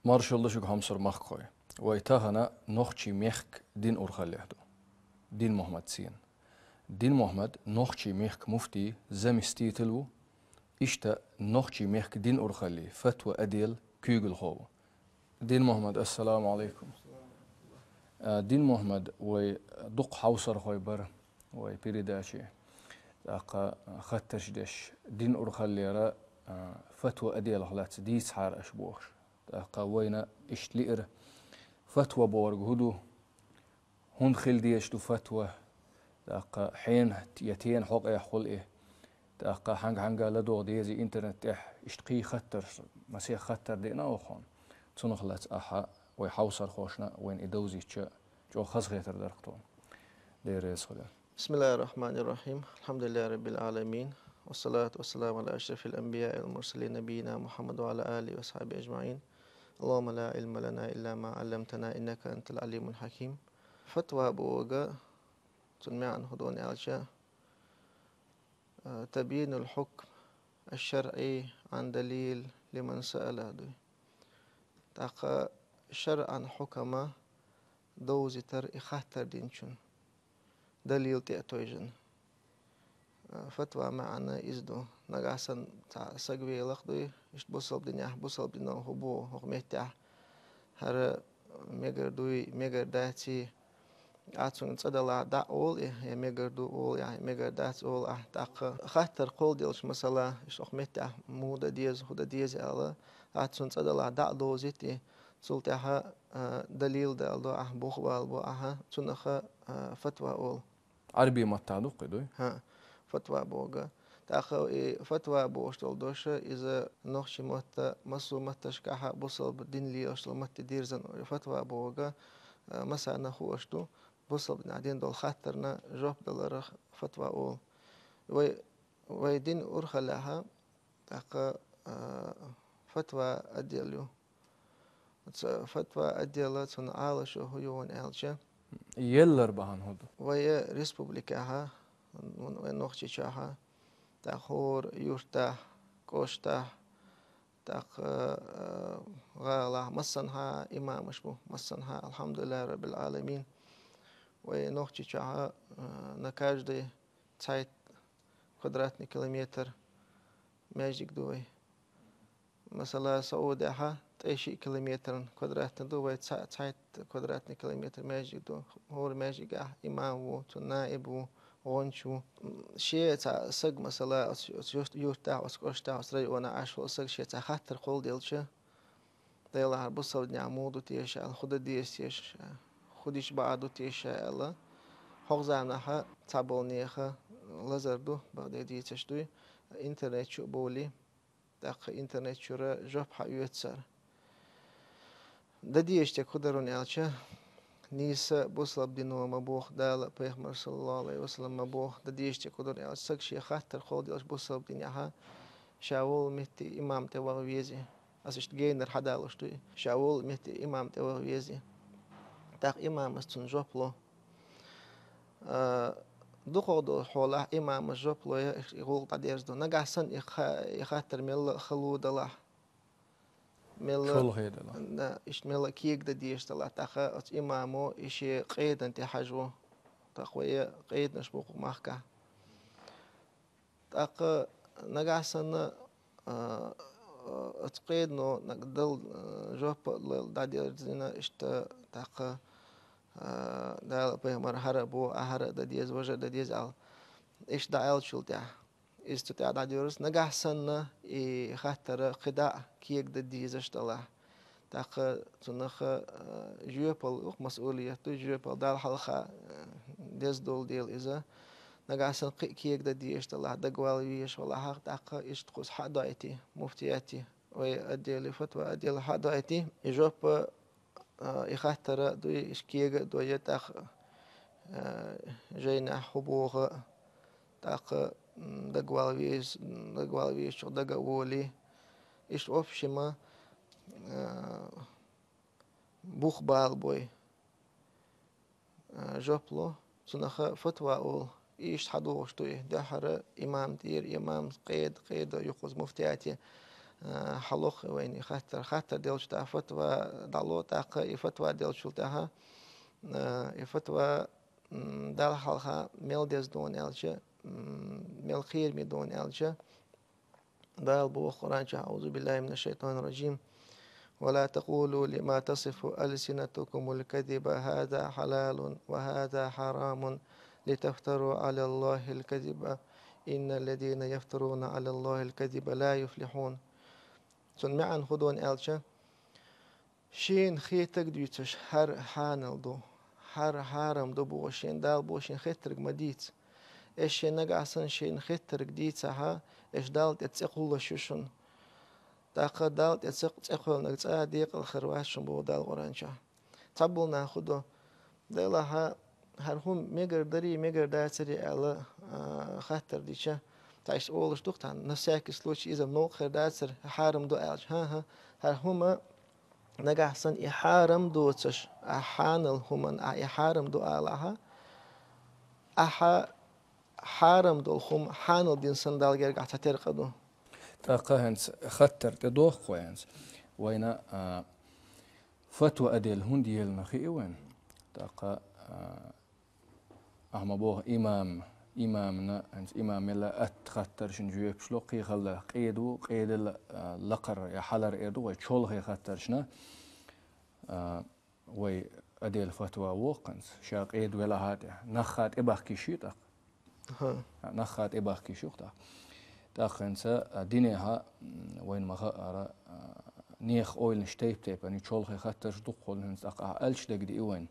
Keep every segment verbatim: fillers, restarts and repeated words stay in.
Маршалла шуга, хьамсара махкахой. Вай тахана нохчий мехка дин урхаллехь ду. Дин Мухьмад сийна. Дин Мухьмад нохчий мехка муфтий заместитель ву, иштта нохчий мехка дин урхаллий фатва отдела куьйгалхо ву. Дин Мухьмад, ассаламу Ӏалайкум. А, Дин Мухьмад, вай дукха хьовсархой бара вай передаче. ТӀаккха хаттарш деш, дин урхаллера, а, фатва отделах лаьцна дийцахьара аша бохуш. ТӀаккха вайна иштта лиира, фатва бохург хӀун ду, хӀунда хила дезаш ду фатва, тӀаккха хьенан я тенан хьокъехь хуьлу и, тӀаккха хьанга-хьанга ладогӀа дезий интернет тӀехь, иштта кхин хаттарш, масех хаттар деана оха хьуна. Цунах лаьцна ахьа вай хьовсархошна вайна и довзийча, чӀогӀа хазахетар дара-кх тхуна. Дела реза хуьлда. بسم الله الرحمن الرحيم. الحمد لله رب العالمين. والصلاة والسلام على أشرف الأنبياء والمرسلين نبينا محمد وعلى آله وصحبه أجمعين. اللهم لا علم لنا إلا ما علمتنا إنك أنت العليم الحكيم. Фатва бохург, цуьнан маьӀна хӀун ду аьлча, а, تبيين الحكم الشرعي عن دليل لمن سأل ду. ТӀаккха шарӀан хьукам довзийтар и хаттар динчунна, далил тӀе а тевжина. А, фатва маьӀна иза ду. Нагахь санна цхьа саг велахь дуй, иштта бусалба динехь, бусалба дино хӀун боху хӀокху меттехь, хӀара мегар дуй, мегар даций, ахь цунна цӀа далахь дӀа а олу и, я мегар ду олу, я мегар дац олу ахь. ТӀаккха хаттар кхолладелча, масала, иштта хӀокху меттехь муха дан деза, хӀун дан деза аьлла, ахь цунна цӀа далахь дӀа а довзийта и, цул тӀаьхьа, а, далил даладо ахь, бух балабо ахьа, цунах, а, фатва олу. Ӏарбийн маттахь ду-кх и, дуй? ХӀаъ, фатва бохург. ТӀаккха и фатва бохуш долу дош, иза нохчийн матта, массо а матташкахь бусалба дин лелаш долу матте дирзина. И фатва бохург, а, массарна хууш ду, бусалба динехь дина долу хаттарна жоп даларах фатва олу. Вай, вай дин урхаллехь, тӀаккха, а, фатва отдел ю. Оцу фатва отдела цуьнан Ӏалашо хӀун ю аьлча, еллар бахьана хӀун ду? Вай республикехь, вай Нохчийчохь, тӀаккха хӀора юьртахь, кӀоштахь, тӀаккха, а, гӀалахь, массанхьа имамаш бу, массанхьа, алхьамдулиллахӀи раббил Ӏаламин. Вай Нохчийчохь, а, на каждый цхьайтта квадратный километр маьждиг ду вай. Масала, Саудехь ткъе шиъ километран квадратный ду, вай цхьа, цхьайтта квадратный километр маьждиг ду. ХӀора маьждигехь имам ву, цуьнан наиб ву, гӀонча ву. Шен цхьа саг, масала, оцу, оцу юрт-, юьртахь, оцу кӀоштахь, оцу районахь Ӏаш волу саг шен цхьа хаттар кхолладелча, делахь бусалба динехь муха ду теша аьлла, хӀун дан деза теша, хӀун дича бакъ ду теша аьлла. ХӀокху заманахь цхьаболу нехан лазар ду, бакъдерг дийцаш дуй, интернет чу а бовлий, тӀаккха интернет чуьра жоп хьаоьцу цара. Дан дезаш дерг хӀун дара аьлча, нийса бусалба дино ма боху, Дала, пайхамар, саллаллахӀу Ӏалайхи ва саллам, ма боху, дан дезаш дерг хӀун дара аьлча, саг шен хаттар кхолладелча бусалба динехь, ша волу метте имам тӀе ваха везий. Ас иштта генара хьадалуш ду и, ша волу метте имам тӀе ваха везий. ТӀаккха имамас цунна жоп ло. А, дукхах долу хьолахь имамас жоп лой, и гӀуллакх дӀадерзадо. Нагахь санна и ха-, и хаттар мелла а хала далахь, мелла, чолхе далахь, да, иштта мелла а кегадан дезаш далахь, тӀаккха оцу имамо и шен къедан тӀе хьажо. ТӀаккха вайн къеданаш бу кху махкахь. ТӀаккха нагахь санна, а, оцу къедано наг дал, а, жоп а лел дӀадерзина, иштта тӀаккха, а, Дала, пайхамар хӀара а боху, ахь хӀара а дан деза, важа а дан деза аьлла. Иштта дӀааьллачул тӀаьхьа, иза цу тӀехь дӀадоьрзу, нагахь санна и хаттар кхидӀа а кегадан дезаш далахь. ТӀаккха цунах, а, жоьпалла, юха масъулият ду, жоьпалла Далла хьалха, а, деза долу дела иза. Нагахь санна кхин а кегадан дезаш далахь, дагавала везаш валахьа, тӀаккха иштта кхуза хьа а дойтий, муфтияте, вай отделе, фатва отделе хьа а дойтий, и жоп, а, и хаттар а дуй, иштта кега а дой, тӀаккха, а, жайнахь хӀун боху а, тӀаккха, м, дагавала вез-, дагавала везачух дага а волий. Иштта общем, а, бух балабой, а, жоп ло, цунах фатва олу. И иштта хьадогӀуш ду и. Дуьххьара имам тӀера, имам къеда, къеда юххуза муфтияте. а, хьалоху вайна и хаттар. Хаттар делча тӀехьа фатва дӀало, тӀаккха и фатва делчул тӀехьа, а, и фатва, м, Далла хьалха мел деза дуна аьлча, м, мел кхераме дуна аьлча, Дала боху Къуръан чу: «أعوذ بالله من الشيطان الرجيم. ولا تقولوا لما تصف ألسنتكم الكذب هذا حلال وهذا حرام لتفتروا على الله الكذب إن الذين يفترون على الله الكذب لا يفلحون». Цун маьӀна хӀун ду аьлча, шена хетарг дуьйцуш, хӀара хьанал ду, хӀара хьарам ду бохуш, шена Дала боху, шена хеттарг ма дийца. Эш шен нагахь санна шена хеттарг дийцахьа, эш Далла тӀе цӀе кхуллуш ю шуна. ТӀаккха Далла тӀе цӀе, цӀе кхоьллинарг цкъа а декъала хир вац шуна боху Дала Къуръан чохь. Цхьаболу нах хӀун до? Делахь, хӀара хӀума мегар дарий, мегар дацарий аьлла, а, хаттар дича, цхьа иштта олуш ду-кх тхьана, на всякий случай, иза новкъа хир дацара, хьарам ду аьлча. ХӀан-хӀа, хӀара хӀума нагахь санна и хьарам доцуш, ахь хьанал хӀуманна ахь и хьарам ду алахьа, ахьа хьарам долу хӀума хьанал дина санна Далла гергахь цхьатерра къа ду. ТӀаккха хӀинца хаттар тӀедоху вай хӀинца. Вайна, а, фатва аделла хӀунда елана хии вайна? ТӀаккха, а, ахьа ма боху имам, имамна, хӀинца имам мелла а атта хаттаршна жоьпаш ло, кхин хала къеда ву, къедала, а, лакхара я хьалара эр ду вай чолхе хаттаршна, а, вай аделла фатва воху хӀинца, ша къеда велахьа тӀе, нахха тӀебахка йиш ю тӀаккха. Аха. Нахха тӀебахка йиш ю-кх тӀаккха. ТӀаккха хӀинца, а, динехьа, м, вайна ма хаара, а, нехан ойланаш тайп-тайпана, чолхе хаттарш дукха хуьлу хӀинца, тӀаккха ахьа аьлча дагадеа вайна.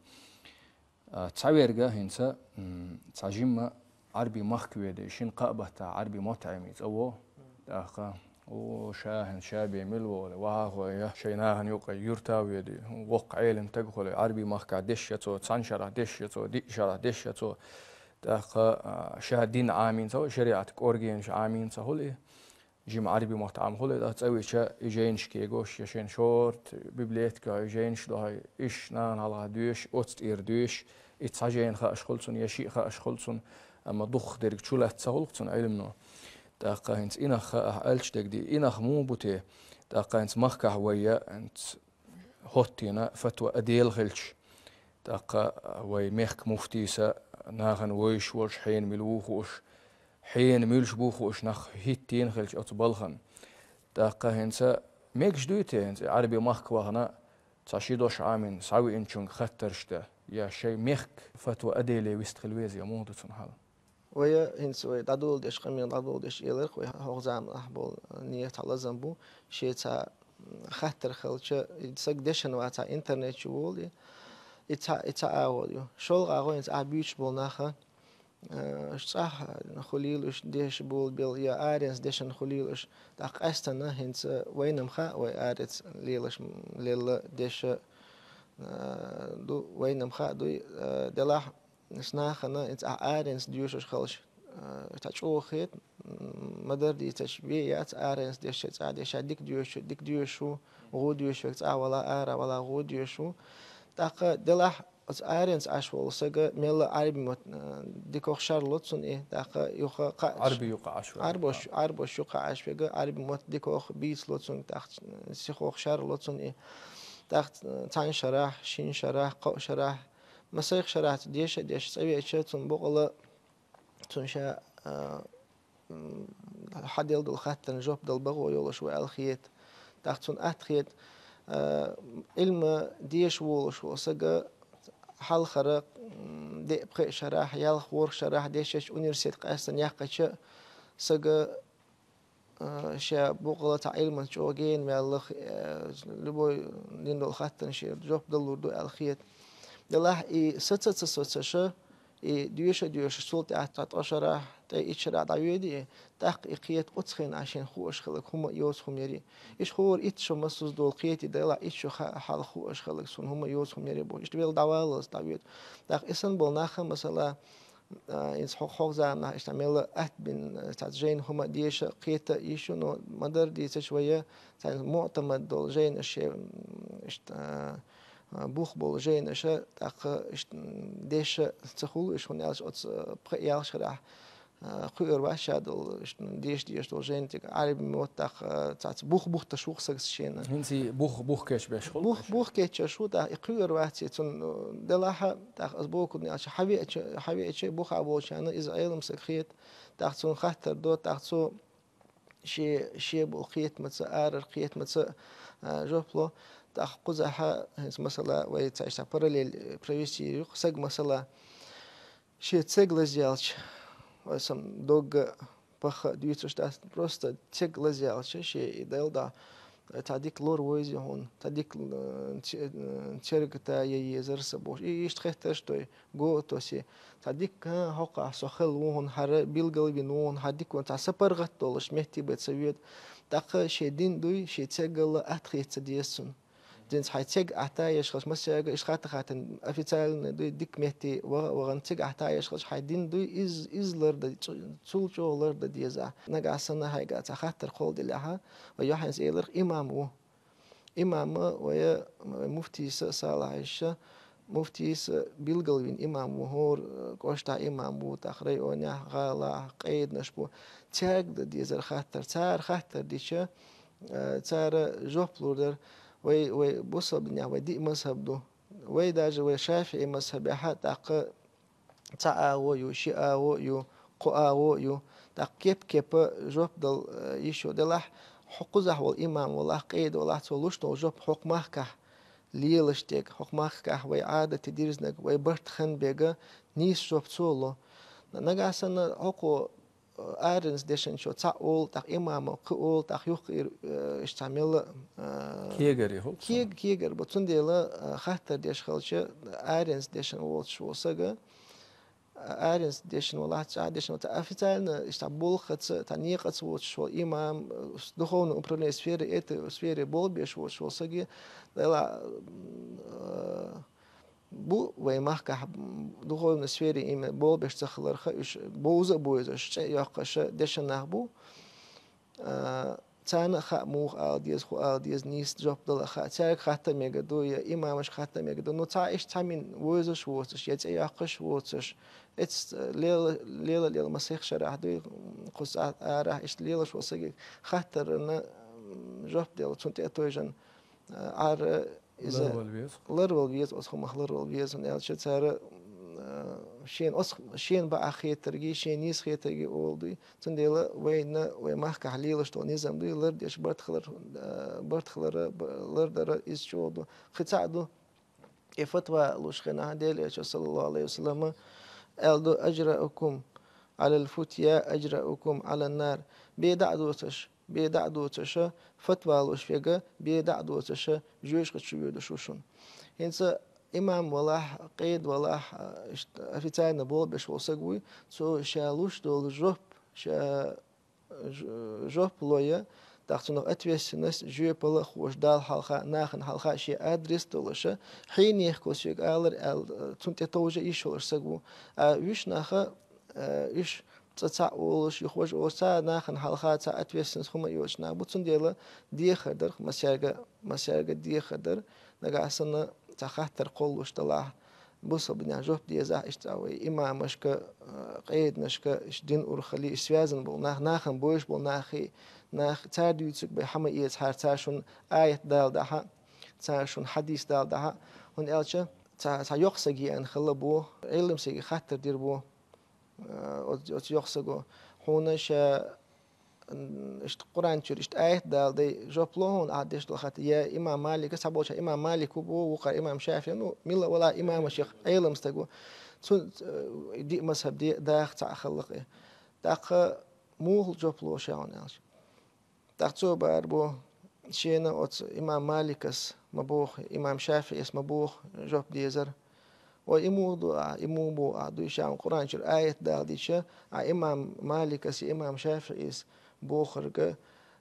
А, цхьаверг хӀинца, м, цхьа жимма Ӏарби махка воьду, шина-кхаа баттахь Ӏарби мотт Ӏемий цӀа во. ТӀаккха, о, ша хӀинца ша бен мила вогӀу, вахьа хӀо я, шайн нахана юкъа юьрта воьду, воккха Ӏелам стаг хуьлу, Ӏарби махкахь дешна цо, цхьана шарахь дешна цо, диъ шарахь дешна цо. ТӀаккха, а, ша дин Ӏамийна ца хуьлу, шариӀат кӀоргенаш Ӏамийна ца хуьлу и. Жима Ӏарби мотт Ӏамхула, тӀаккха цӀа вича и жайнаш кегош, я шайн шорта библиотекахь и жайнаш дохьуй, иш нахана хьалха доьшуш, оцу тӀера доьшуш, и цхьа жайна хааш хуьлу цунна, я шиъ хааш хуьлу цунна, амма дукхахдерг чулаьцна ца хуьлу-кх цунна Ӏилмано. ТӀаккха хӀинца и нах а ахьа аьлча дагадеа, и нах муха бу те? ТӀаккха хӀинца махкахь вай я, хӀинца хӀоттийна фатва аделла хилча, тӀаккха вай мехкан муфтийс а нахана вевзаш волуш хьенан мила ву хууш, хьенан муьлш бу хууш нах хӀиттийна хилча оцу балхана. ТӀаккха хӀинца мегаш дуй те хӀинца Ӏарби махка вахана, цхьа ши дош Ӏамийна, схьавеанчуьнга хаттарш дан, я шайн мехкан фатва аделе вист хила веза, я муха ду цунна хьал? Вай хӀинца вай дӀадоладеш, къамел дӀадоладеш элира-кх вай, хӀокху заманахь болу нехан цхьа лазам бу, шен цхьа хаттар хилча, и саг дешна вац, цхьа интернет чу волу и, и цхьа, и цхьа агӀо ю. ШолгӀа агӀо хӀинца ахьа буьйцуш болу нах, а, цӀахь хуьлийла уьш дешна болу бел, я аренца дешна хуьлийла уьш, тӀаккха къаьстина хӀинца вайна-м хаьа, вай аренца лелаш, лелла дешна, а, ду, вайна-м хаьа дуй, а, делахь, Ас нахана, хӀинца ахь аренца доьшуш хилча, а, цхьа чӀогӀа хета, м, ма-дарра дийцича, вен яц аренца дешча, цӀа дешча, дика доьшуш, дика доьшуш ву, гӀо доьшуш верг цӀа вала, ара вала, гӀо доьшуш ву. ТӀаккха делахь оцу аренца Ӏаш волу сага мелла Ӏарби мотт, а, дикох шарло цунна и, тӀаккха юха кхаъ Ӏарби юкъа Ӏаш верг. Ӏарбош, Ӏарбош юкъа Ӏаш верг, Ӏарби мотт дикох бийцало цунна, тӀаккха сихох шарло цунна и. ТӀаккха цхьана шарахь, шина шарахь, кхоъ шарахь, масех шарахь деша а деш, цӀа веача, цунна боккъала, цунна ша, а, м, хьаделла долу хаттарна жоп дала бакъо йолуш ву аьлла хета. ТӀаккха цунна атта хета, а, Ӏилма деша волуш волу сага хьалхара, м, деа-пхеа шарахь, ялх-ворхӀ шарахь дешачу университет къаьстина яккхача сага а, ша боккъала цхьа Ӏилманца чӀогӀа гена ваьлла, э, любой дина долу хаттарна шен жоп далур ду аьлла хета. Делахь и саца а ца соцуша, и доьша а доьшуш, цул тӀаьхьа цхьа ткъа шарахь, тӀе итт шарахь дӀавоьду и, тӀаккха и кхета оцу хенахь шена хууш хиларг хӀума а йоцу хӀума яри. Иштта хӀора итт шо массаза долу кхетий делахь, итт шо хаа хьалха хууш хиларг суна хӀума а йоцу хӀума яри бохуш. Иштта велла дӀаваллалц дӀавоьду. ТӀаккха и санна болу нах а, масала, А, иза хьо-, хӀокху заманахь иштта мелла атта бина, цхьа жайна хӀума деша, кхета йиш ю, но ма-дарра дийцича вай, цхьа муӀтамад долу жайнаш, м, иштта, а, бух болу жайнаша, тӀаккха иштта, м, деша ца хуьлу, иштта хӀунда аьлча оцу, а, пхеа-ялх шарахь а, кхуьур вац ша долу, иштта, деша дезаш долу жайнатиг, Ӏаьрбийн мотт тӀаккха, а, цаца бух бутташ ву-кх сагас шена. ХӀинца и бух, бух кечбеш хуьлу. Бух, бух кечбеш ву, тӀаккха и кхуьур вац и цунна, а, делахь а, тӀаккха аса бохург аьлча, хьавеача, хьавеача бухахь болчарна иза Ӏелам саг хета, тӀаккха цунна хаттар до, тӀаккха цо шен, шен болу кхетамца, арара кхетамца, а, жоп ло. ТӀаккха кхузахь а, хӀинца масала, вай цхьа иштта параллель провести йийр ю-кх, саг масала, шен цег лазъяьлча, вай сан догга, паха дуьйцуш дац, просто цег лазъяьлча, шен и дел да, цхьа дика лор войзи хьуна, цхьа дика, э, ц-, э, церга та е езар сан бохуш. И иштта хеттарш дой, го а тосе. Цхьа дика, а, хьокхахь со хилла ву хьуна, хӀара билгалвина ву хьуна, хьан дика ву хьуна, цхьа са паргӀат долуш метте бен ца воьду. ТӀаккха шен дин дуй, шен цеггал а атта хета ца деза цунна. Динца хьайн цег Ӏатта еш хилча, массаьрга иштта хатта-хаттана официально дуй, дика метте ваха а вахана, цег Ӏатта еш хилча, хьайн дин дуй, иза, иза лардан, цу-, цул чӀогӀа лардан деза ахь. Нагахь санна хьайга цхьа хаттар кхолладеллехь, вай юьхьанца элира, имам ву. Имам вай, вай муфтийс а, Салахьиша, муфтийс а билгалвина имам ву, хӀора, э, кӀоштахь имам ву, тӀаккха районехь, гӀалахь, къеданаш бу. Цаьрга дан дезара хаттар. Цара хаттар дича, э, цара жоп лур дара, вай, вай бусалба динехь вай диъ мазхӀаб ду. Вай даже вай шафиӀи мазхӀабехь а тӀаккха цхьа агӀо а ю, ши агӀо а ю, кхо агӀо а ю. ТӀаккха кеп-кепа жоп дала, э, йиш йолу делахь, хьо кхузахь волу имам валахь, къеда валахь, цо луш долу жоп хӀокху махкахь лелаш дерг, хӀокху махкахь вай Ӏадате дирзинарг, вай барт хан берг нийса жоп цо ло. Нагахь санна хӀокхо, э, аренца дешначо цхьаъ олу, тӀаккха имамо кхин олу, тӀаккха юххера, э, иштта цхьа мелла, э, кегар ю хӀокху кег-, кегар бу. Цундела, э, хаттар деш хилча, аренца дешна воцуш волу сага, аренца дешна валахь, цхьа дешна валахь, официально иштта болхаца, цхьа некъаца воцуш волу имам, э, духовное управление сферы, этой сфере болх беш воцуш волу саги, дела, э, бу вай махкахь, м, духовной сфере именно болх беш ца хиларх, уьш бовза а бовзуш, цӀе а йоккхуш дешна нах бу. А, царна а хаьа, муха ала деза, хӀун ала деза, нийса жоп дала а хаьа. Цаьрга хатта а мега ду, я имамашка хатта а мега ду. Ну, цхьа иштта цхьаммо вовзаш воцуш, я цӀе йоккхуш воцуш, эццахь лела, лела, лела масех шарахь дуй, кхузахь арахь иштта лелаш волу саги хаттарна, м, жоп дала, цунна тӀе а тевжина, а, Ӏара иза ларвала веза. Ларвала веза, оцу хӀумах ларвала веза, хӀунда аьлча цара, м, а, шена оцу, шена бакъахь хетаргий, шена нийса хетаргий олу дуй. Цундела вайна, вай махкахь лелаш долу низам дуй, лардеш барт хилар, а, барт хилара, б-, лардара иза чӀогӀа ду. Кхин цхьаъ ду, и фатва луш хенахь, Делан Элчано, саллаллаху алейхи ва саллама, аьлла ду: «Ажраукум алал футья, ажраукум алан нар». Бен дӀа а доцуш, бен дӀа а доцуша, фатва луш верг, бен дӀа а доцуша, жоьжахати чу воьдуш ву шуна. ХӀинца имам валахь, къеда валахь, а, иштта официально болх беш волу саг вуй, цо ша луш долу жоп, ша ж-, жоп ло я, тӀаккха цунах ответственность, жоьпалла а хууш, Далла хьалха, нахана хьалха шен адрес а долуша, хьенех кху соьга алар аьлла, цунна тӀе товжа йиш йолуш саг ву. А вуьш наха, а, уьш цкъа цхьаъ олуш, юха важа олуш, цхьа нахана хьалха, цхьа ответственность хӀума а йоцуш нах бу. Цундела дехар дара, масаьрга, масаьрга дехар дара, нагахь санна цхьа хаттар кхоллалуш далахь, бусалба динехь жоп дезахь, иштта вай имамашка, а, къеданашка, иштта дин урхаллий, иштта связан болу нах, нахана бовзаш болу нахе, нах, цара дуьйцург бен хьан ма эца хьара, цара шуна аят даладахьа, цара шуна хьадис даладахьа, хӀунда аьлча цхьа, цхьа йоккха саг еана хилла бу, Ӏелам саге хаттар дира бу. Э, оц-, оцу йоккха саго. Хьуна ша, м, иштта Къуръан чуьра иштта аят даладай, жоп ло хьуна ахь деш долу хаттар. Я имам Малика, цхьаболчара имам Малик ву бу, вукхара имам ШафиӀи, ну, милла вала имамашех Ӏелам стаг ву. Цу, э, диъ мазхӀаб де-, даха цхьаъ хилла-кх и. ТӀаккха муха жоп ло ша хьуна аьлча. ТӀаккха цо бара бу, шена оцу имам Маликас ма боху, имам ШафиӀис ма боху жоп дезар. Ой, и муха ду ахь, и муха боху ахь, дуй ша хьуна Къуръан чуьра аят даладича, ахь имам Маликас, имам ШафиӀис бохург,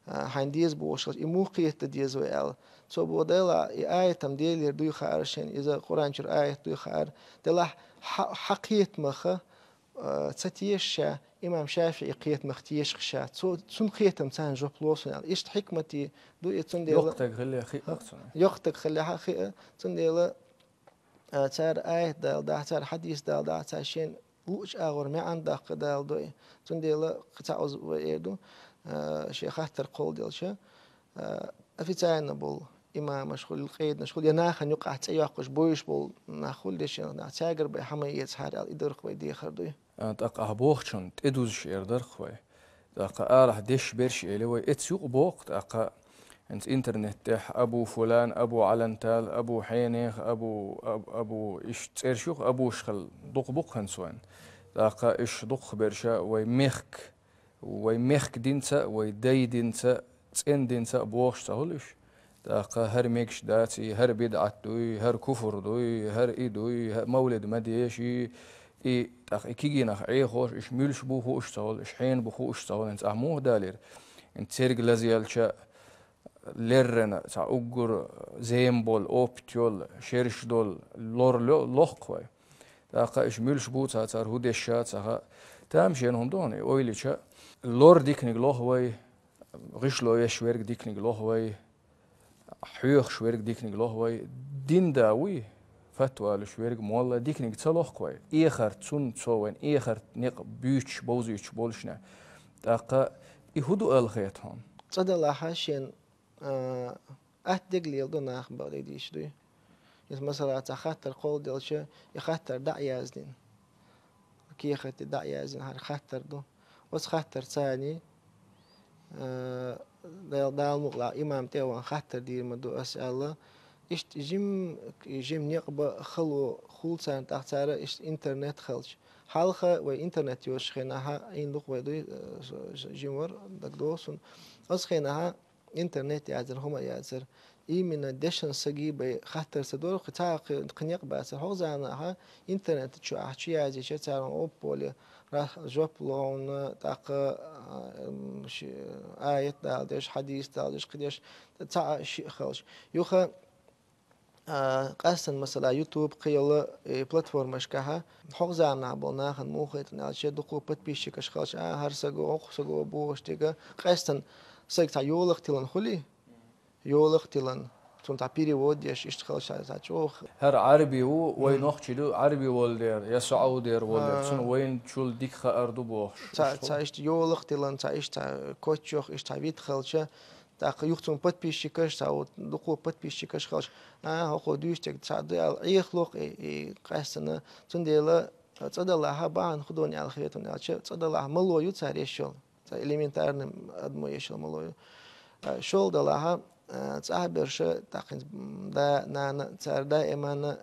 а, хьайна деза бохуш хилча, и муха кхета деза вай аьлла. Цо боху, Дела, и аят-м Делера дуй хаьара шена, иза Къуръан чуьра аят дуй хаьара. Делахь хьа-, хьан кхетамах а, ца теша ша, имам ШафиӀи кхетамах теша-кх ша. Цо, цуьнан кхетамца царна жоп ло суна аьлла. Иштта хьикмате ду и, цундела йоккха стаг хилла хиъна цунна. Йоккха стаг хилла хиъна, цундела, а, цара аят даладахьа, цара хьадис даладахьа, цара шена луъчу агӀор маьӀна даккха Дала дой. Цундела кхин цхьа оза вай эр ду, а, шен хаттар кхолладелча, а, официально болу имамаш хуьлу, къеданаш хуьлу, я нахана юкъахь цӀе йоккхуш, бовзуш болу нах хуьлу, дешна нах, цаьргара бен хьама эца хьара аьлла, и дарх вай дехар дуй. А, тӀаккха ахь бохучунна тӀедузуш эр дарх вай. ТӀаккха арахь деш берш эле вай эца юкъа боху, тӀаккха хӀинца интернет тӀехь Абу Фулан, Абу Алантал, Абу Хьенех, Абу, Аб-, Абу, иштта цӀерш юха Абуш хила дукха бу-кх хӀинца вайн. ТӀаккха уьш дукхахберш вай мехк, вай мехк динца, вай дай динца, цӀен динца бохуш ца хуьлу уьш. ТӀаккха хӀара мегаш дац и, хӀара бидӀат дуй, хӀара куфр дуй, хӀара и дуй, хӀа-, мавлид ма деший, и, тӀаккха и кегий нах Ӏехош, уьш муьлш бу хууш ца хуьлу, уьш хьенан бу хууш ца хуьлу, хӀинца ахь муха далийра? ХӀинца церг лазаелча, леррина цхьа уггар зема болу, опыт йолу, шераш долу лор ло-, лохкху вай. ТӀаккха уьш муьлш бу, цхьа цара хӀун деш а ца хаьа. Тамашийна хӀума ду хьуна, и ойла йича, лор диканиг лоху вай, гӀишло еш верг диканиг лоху вай, хьоьхуш верг диканиг лоху вай, дин да вуй, фатва луш верг молла диканиг ца лохкху вай. Эхарт цунна цо вайн, эхарт некъ буьйцуш, бовзуьйтуш болушна. ТӀаккха и хӀун ду аьлла хета хьуна? ЦӀа далахь шен, а, атта дег леладо нах бакъдерг дийцича дуй. Иза, масала, цхьа хаттар кхолладелча, и хаттар дӀа а яздина. Кехат тӀе дӀа а яздина, хӀара хаттар ду. Оцу хаттар царний, а, Дала, Дала мукъалахь, имам тӀе а ван хаттар дийр ма ду ас аьлла. Иштта жим, жим некъ бан хало хуьлу царна, тӀаккха цара иштта интернет хилча. Хьалха вай интернет йоцучу хенахь, Ӏийна ду-кх вай дуй, а, жимма вара, дагадогӀу суна. Оцу хенахь интернет яцара, хӀума яцара. Именно дешна сагий бен хаттар ца дора, кхин цхьа а кхин, кхин некъ бацара. ХӀокху заманахь интернет чу ахь чу яздича, цара хьуна оппа воле, жоп ло хьуна, тӀаккха, а, м, ши-, аят далдеш, хьадис далдеш, кхидеш, цхьаъ шиъ хилча. Юха, а, къаьстина, масала, YouTube, кхин йолу, э, платформашкахь, хӀокху заманахь болу нахана муха хетарна аьлча, дукха подписчикаш хилча, а, хӀара саго, хӀокху саго бохуш дерг, къаьстина саг цхьа йолах тилан хуьлий? Йолах тилан, цунна цхьа перевод еш, иштта хилча, цхьа чӀогӀа. ХӀара Ӏарби ву, вай нохчий ду, Ӏарби волу дера, я саудер волу дера, цунна вайна чул дика хаар ду бохуш. Цхьа, цхьа иштта йолах тилан, цхьа иштта, цхьа коч йох, иштта цхьа вид хилча, тӀаккха юха цунна подписчикаш, цхьа вот дукха подписчикаш хилча, а, хӀокхо дуьйцу дерг цхьаъ ду аьлла, Ӏехалокх и, и къаьстина. Цундела цӀа далахь бахьана хӀун ду аьлла хета хьуна аьлча, цӀа далахь мало ю цара еш йолу. Цхьа элементарный адамо еш йолу мало ю. А, шолгӀа далахь, а, цӀахь берш, тӀаккха хӀинца, м, да, нана, цара даиманна,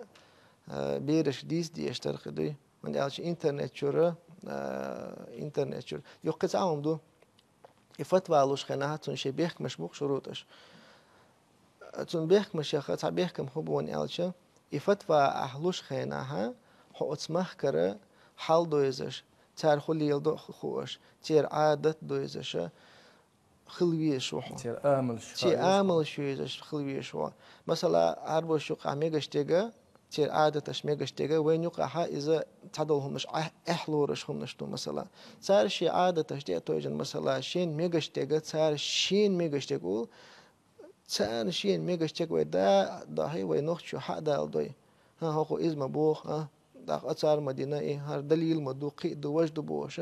а, берашка дийца дезаш дара кхин дуй. ХӀунда аьлча интернет чуьра, а, интернет чуьра. Юха кхин цхьа хӀума ду. И фатва луш хенахь, цунна шен бехкамаш бу-кх, шурутӀаш. Цунна бехкамашех цхьа бехкам хӀун бу аьлча, и фатва ахь луш хенахь, хьо оцу махкара хьал довзаш, цара хӀун леладо хууш, церан Ӏадат довзаш хила везаш ву хьо. Церан амалш, церан амалш довзаш хила везаш ву. Масала, Ӏарбош юкъахь мегаш дерг, церан Ӏадаташ мегаш дерг, вайна юкъахь иза цхьадолу хӀуманаш Ӏа-, эхь лоруш хӀуманаш ду, масала. Цара шен Ӏадаташ тӀе а тойжина, масала, шена мегаш дерг, цара шена мегаш дерг улу, царна шена мегаш дерг вай да а дохьий, вай нохчо хьа а даладой. ХӀан, хӀокхо иза ма боху, а? ТӀаккха а цара ма дина и, хӀара далил ма ду, кхин а ду, важа ду бохуш.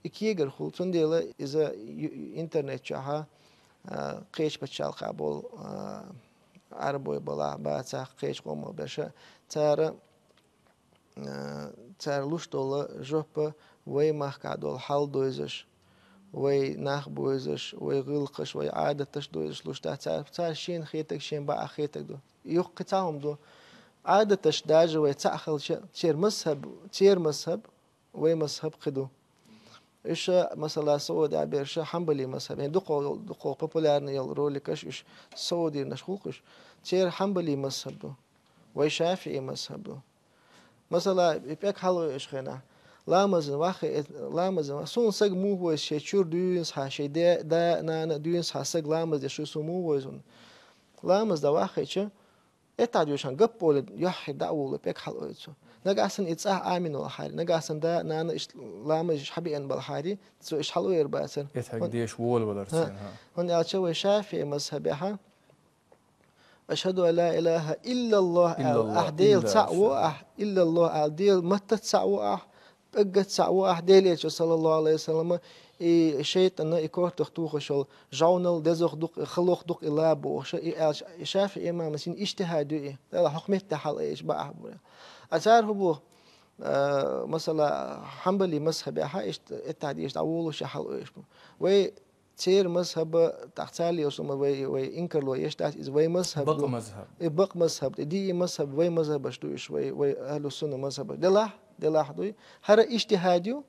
И кегар хуьлу, цундела иза ю-, интернет чохь, а, кхечу пачхьалкхехь болу, а, Ӏарбой балахь, бацахь, кхечу къомах берш, цара, а, цара луш долу жоп вай махкахь долу хьал довзаш, вай нах бовзаш, вай гӀиллакхаш, вай Ӏадаташ довзаш луш дац. Цара, цара шена хетарг, шен бакъахь хетарг ду. Юха кхин цхьа хӀума ду. Ӏадаташ даже вай цхьаъ хилча, церан мазхӀаб, церан мазхӀаб, вай мазхӀаб кхин ду. Уьш, масала, Саудехь берш хьанбали мазхӀаб. ХӀин дукхо, дукхо популярный йолу роликаш уьш, саудийнаш гӀуллакх уьш. Церан хьанбали мазхӀаб ду. Вай шафиӀи мазхӀаб ду. Масала, и пӀелг хьалаойъучу хенахь, ламазна ваххе, э, ламазна ваххе, суна саг муха войзу, шен чуьра дуьйна схьа, шен де-, да, нана дуьйна схьа саг ламаз деш ву, суна муха войзу хьуна? Ламаз дан ваххийча, эттахьа доьшан гаппа олий, йоххье дӀа а волу, пӀелг хьалаойъу цо. Нагахь санна и цӀахь Ӏамийна валахьара, нагахь санна да, нана иштта ламаз еш хьабеана балахьара, цо иштта хьалаойъур бацара. Эттахьа деш волавалар цуьнан, хӀа. ХӀунда аьлча вай шафиӀи мазхӀабехь, «Ашхаду ан ла илаха иллаллах» аьлла, иллаллах, ахь Дела цхьаъ ву ахь, иллаллах аьлла, Дела маттаца цхьаъ ву ахь, Эггара цхьаъ ву ахь Делечо, саллаллаху алейхи ва саллама, и шайтӀана, и кортах тухуш йолу жовнал дезох дукха, халох дукха и лабо бохуш, и аьлча, и ШафиӀи имамас йина иштихад ю и. Делахь хӀокху меттехь хьала айъича бакъахь бу. А цара хӀун бу, а, масала, Хьанбали мазхабехь иштта иттихад дийш дӀаволуш хьала айъаш бу. Вай церан мазхаба, тӀаккха царна лелаш ма вай, вай инкарло еш дац, иза вай мазхаб ду. Бакъ мазхаб. И бакъ мазхаб, и диъ мазхаб, вай мазхабаш ду уьш, вай, вай ахьлу сунна мазхабаш. Делахь, делахь дуй. ХӀара иштихад ю,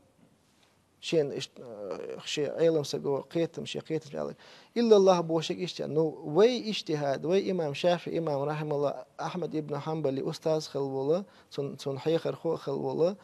шен иш-, э, шен Ӏелам саго кхетам, шен кхетам аьлла. Иллаллахь бохуш иштихад. Ну, вай иштихад, вай имам ШафиӀи имам, рахьималла, Ахьмад ибн Хьанбали устаз хилла волу, цун, цун хьехархо а хилла волу,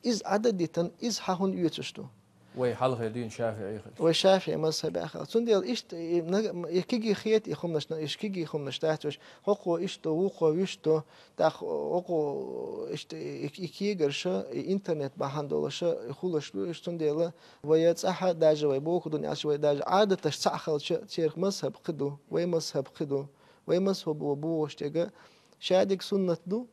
иза Ӏадат дитина, иза хьан хӀунда оьцуш ду? Вай хьалхе дуьйна ШафиӀи хилча. Вай ШафиӀи мазхабехь хилча. Цундела иштта и нага-, и кегий хета и хӀуманаш, иштта кегий хӀуманаш дац уьш. ХӀокхо иштта ду, вукхо вуьшта ду. ТӀаккха хӀокхо иштта и, и кегарш, и интернет бахьана долуш, и хулаш ду уьш. Цундела вай цӀахь а даже вай боху дуьйна аьлча, вай даже Ӏадаташ цхьаъ хилча, церан мазхаб кхин ду, вай мазхаб кхин ду. Вай мазхабо бохуш дерг шадерг суннат ду,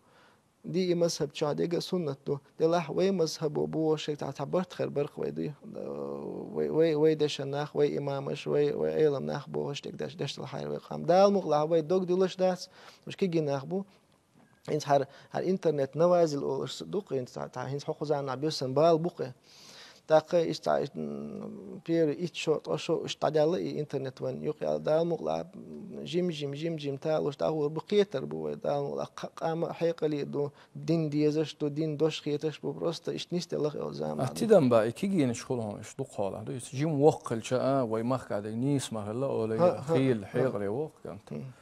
диъ мазхаб чохь дерг а суннат ду. Делахь вай мазхабо бохуш шайга цхьа, цхьа барт хир бара-кх вай дуй. Вай, вай, вай дешан нах, вай имамаш, вай, вай Ӏелам нах бохуш дерг деш, деш ца хьайра вай къам. Дала мукъалахь вай дог дуьллуш дац, уьш кегий нах бу. ХӀинца хӀара, хӀара интернет навазил олуш ду-кх, хӀинца цхьа, цхьа, хӀинца хӀокху заманахь буьйсан бала бу-кх. ТӀаккха иштта цхьа, м, первый итт шо, ткъа шо уьш дӀадаьлла и интернет вайн юкъа яьлла. Дала мукъалахь, м, жим-жим, жим-жим талуш дӀагӀур бу, кхетар бу вай. Дала мукъалахь, кха-, къам а хьекъале ду, дин дезаш ду, дин дош хеташ бу, просто иштта нисделла-кх и заман. А тидам бан и кегийнаш хуьлу хьуна, уьш дукха хьолахь ду. Иза жим воккха хилча а, вай махкахь дерг нийса ма хилла, олий, хӀа, хӀа, хийла, хӀа, хьекъале воккха кӀант. М.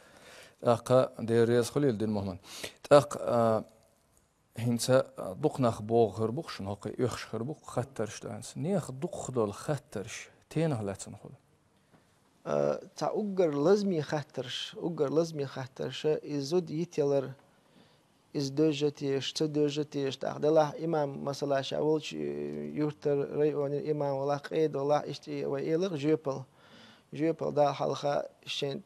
ТӀаккха Дела реза хуьлийла, Дин Мухьаммад. ТӀаккха, а, ХӀинца, а, дукха нах боху хир бу-кх шуна, хӀокху оьхуш хир бу-кх хаттарш ду аьлла. Нехан дукха долу хаттарш тенах лаьцна хуьлу? А, цхьа уггар лазаме хаттарш, уггар лазаме хаттарш, иза зуда йитаялар, иза доьжна теша, ца доьжна теша, тӀаккха делахь имам, масала, ша волчу юьртара, районера имам валахь, къеда валахь, иштта вай элира жоьпалла. Жоьпалла дала хьалха шен,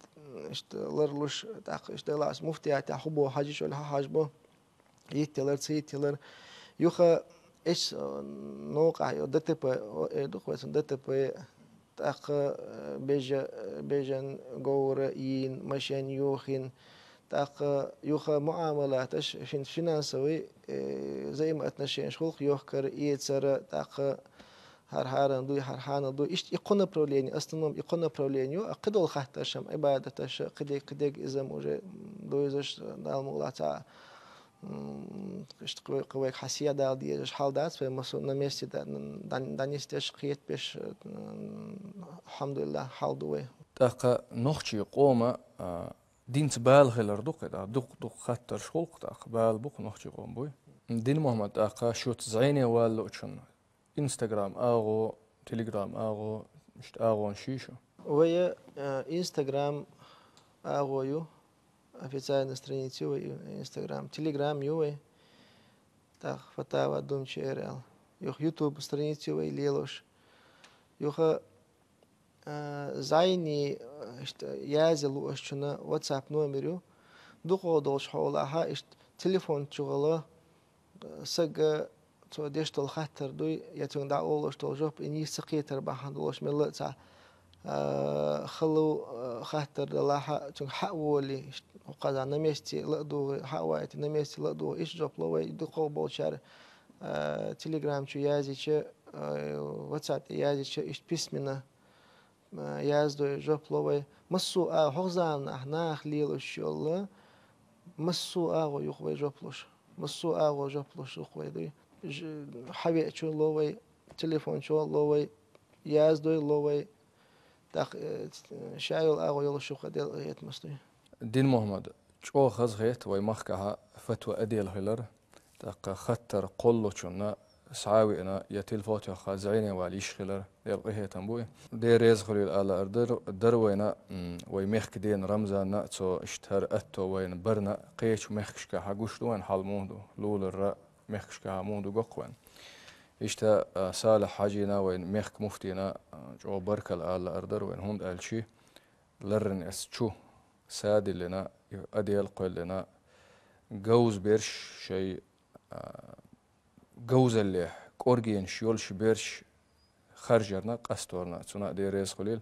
иштта ларлуш, тӀаккха иштта делахь муфтиятехь хӀун боху хьажа, шуна хьан хьажа бо. Йиттелар, ца йиттелар. Юха эс, э, новкъахь йо ДТП, о, э, ду-кх вай цунна ДТП, тӀаккха, э, бежа-, э, бежан говра йийна, машен йохийна, тӀаккха юха муамалаташ, фин-, финансовый, э, взаимоотношенеш, гӀуллакх йохкар, эцар, тӀаккха хӀара хьарам дуй, хӀара хьанал дуй. Иштта и кхо направление, основном и кхо направление ю, а кхидолу хаттаршам, Ӏибадаташа, кхидерг, кхидерг изам уже, м, дойзаш, Дала мукъалахь цхьа, м, иштта кхы вай, кхы вайга хьан седала дезаш хьал дац вай, массо на месте да-, дан-, данисдеш, кхетабеш, м, алхьамдулиллахь, хьал ду вай. ТӀаккха нохчий къома, а, динца бала хилар ду-кх, тӀаккха дукха-дукха хаттарш хуьлу-кх, тӀаккха бала бу-кх нохчий къома буй. Дин Мухьаммад, тӀаккха шуьца зӀене валлучунна Instagram агӀо, Telegram агӀо, иштта агӀонаш йий шу? Вай, э, Instagram агӀо ю, официальная страница ю вай Instagram, Telegram ю вай, тӀаккха Фатава Думчи эр аьлла. Юха YouTube страница ю вай лелош. Юха, э, зӀене, э, иштта язъян луучунна WhatsApp номер ю. Дукхаха долчу хьолахь иштта телефон чу гӀала, сага цо деш долу хаттар дуй, я цуьнга дӀаолуш долу жоп, и нийса ца кхетар бахьана долуш мелла а цхьа, а, хала, а, хаттар далахь а, цуьнга хьа а волий, хӀокхузахь на месте ла а дугӀий, хьа а вайтий, на месте ла а дугӀий, иштта жоп ло вай, дукхаха болчара, а, Telegram чу язйича, а, WhatsApp тӀе язйича, иштта письменно а, яздой, жоп ло вай. Массо а хӀокху заманахь наха лелаш йолу, массо а агӀо ю-кх вай жоп луш. Массо а агӀо жоп луш ю-кх вай дуй. Ж-, хьавеача ло вай, телефон чу ло вай, яздой ло вай. ТӀаккха, э, ша йолу агӀо йолуш ю-кх, Делан къинхетамца дуй. Дин Мухьаммад, чӀогӀа хазахета вай махкахь фатва отдел хилар. ТӀаккха хаттар кхоллучунна схьа а веана, я телефон тоьхна зӀене вала йиш хилар, Делан къинхетам буй. Дела реза хуьлийла ала ар дар, дар вайна, м, вай мехкан дена Рамзанна а, цо иштта хӀара атто вайна барна а, кхечу мехкашкахь гуш ду вайна хьал муха ду, лулара мехкашкахь муха ду го-кх вайна. Иштта, а, Салихь-Хьаьжина, вайн мехкан муфтийна, а, чӀогӀа баркалла ала ар дар вайна, хӀунда аьлча ларрина эс чу са диллина, и отдел кхоьллина, говза берш шайн, а, говзаллехь кӀоргенаш йолуш берш харжарна, къасторна, цунна а Дела реза хуьлийла.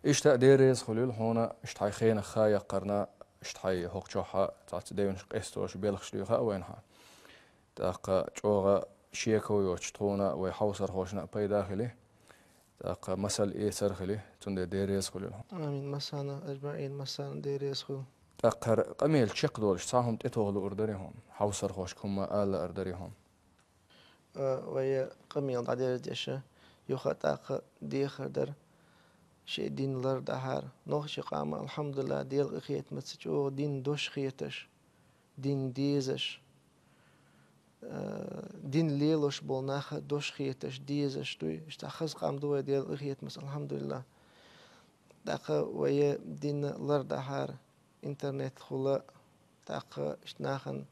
Иштта а Дела реза хуьлийла хьуна, иштта хьайн хенах ха яккхарна, иштта хьайн хӀокху чохь цхьацца девнаш къестош, белхаш дуьйху а вайна хьан. ТӀаккха чӀогӀа шеко йоцуш тхуна а, вай хьовсархошна а пайда хили. ТӀаккха масал эцар хили, цундела Дела реза хуьлийла хьуна. Амин. Массарна, ажмаӀин, массарна Дела реза хуьлда. ТӀаккха хӀара къамел чекхдолуш цхьа хӀума тӀетохалур дарий хьуна? Хьовсархошка хӀумма ала лаар дарий хьуна? А, вай къамел дӀадерзадеш, юха а тӀаккха дехар дара, шен дин лардахьара. Нохчийн къам, алхьамдулиллахӀ, Делан къинхетамца чӀогӀа дин дош хеташ, дин дезаш, а, дин лелош болу нах дош хеташ, дезаш дуй. Иштта хаза къам ду вай, Делан къинхетамца, алхьамдулиллахӀ. ТӀаккха вай дин лардахьара, интернет хуьлу, тӀаккха иштта нахана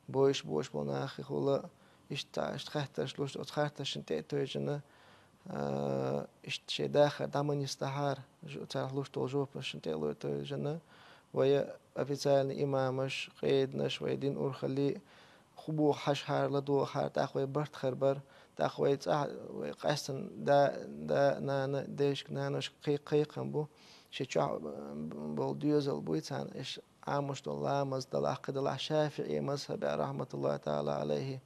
бойуш, бойуш болу нахе хуьлу, иштта, иштта хаттарш луш, оцу хаттаршна тӀе а тевжина, а, иштта шайн дахар дӀа ма нисдахьара, жо-, царах луш долу жопашна тӀе а лой тевжина, вай официальный имамаш, къеданаш, вай дин урхаллий, хӀун боху хьажахьара, ладогӀахьара, тӀаккха вай барт хир бара, тӀаккха вай цӀахь, вай къаьстина да, да, нана, дайшка, наношка кхай-, кхайкхам бу, ши чохь болу доьзал буй царна, иш Ӏамош долу ламаз далахь, кхин далахь, ШафиӀи мазхабехь, рахьматуллахӀи таӀала Ӏалайхи,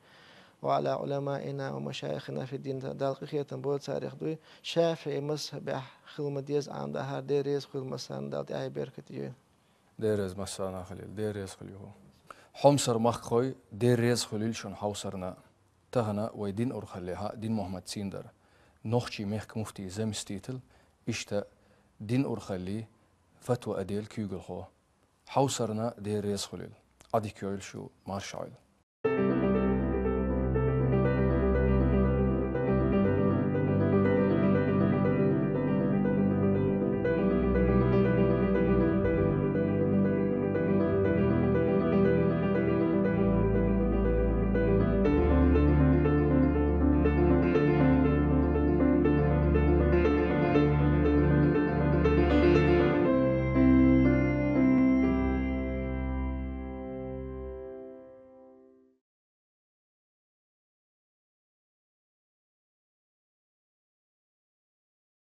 ва Ӏала Ӏуламаина ва машайихина фи дин, Далла къинхетам бойла царех дуй, ШафиӀи мазхабехь хила ма деза Ӏамадахьара, Дела реза хуьлда массарна, Далла тӀаьхье беркате йойла. Дела реза массарна хуьлийла, Дела реза хуьлийла. Хьомсара махкахой, Дела реза хуьлийла шуна хьовсарна. Тахана вай дин урхаллехьа Дин-Мухьаммад Цийндара, нохчийн мехкан муфтийн заместитель, иштта дин урхаллий фатва а делла куьйгалхо. Хьовсарна Дела реза хуьлийла. Ӏадика йойла шу, марша Ӏойла.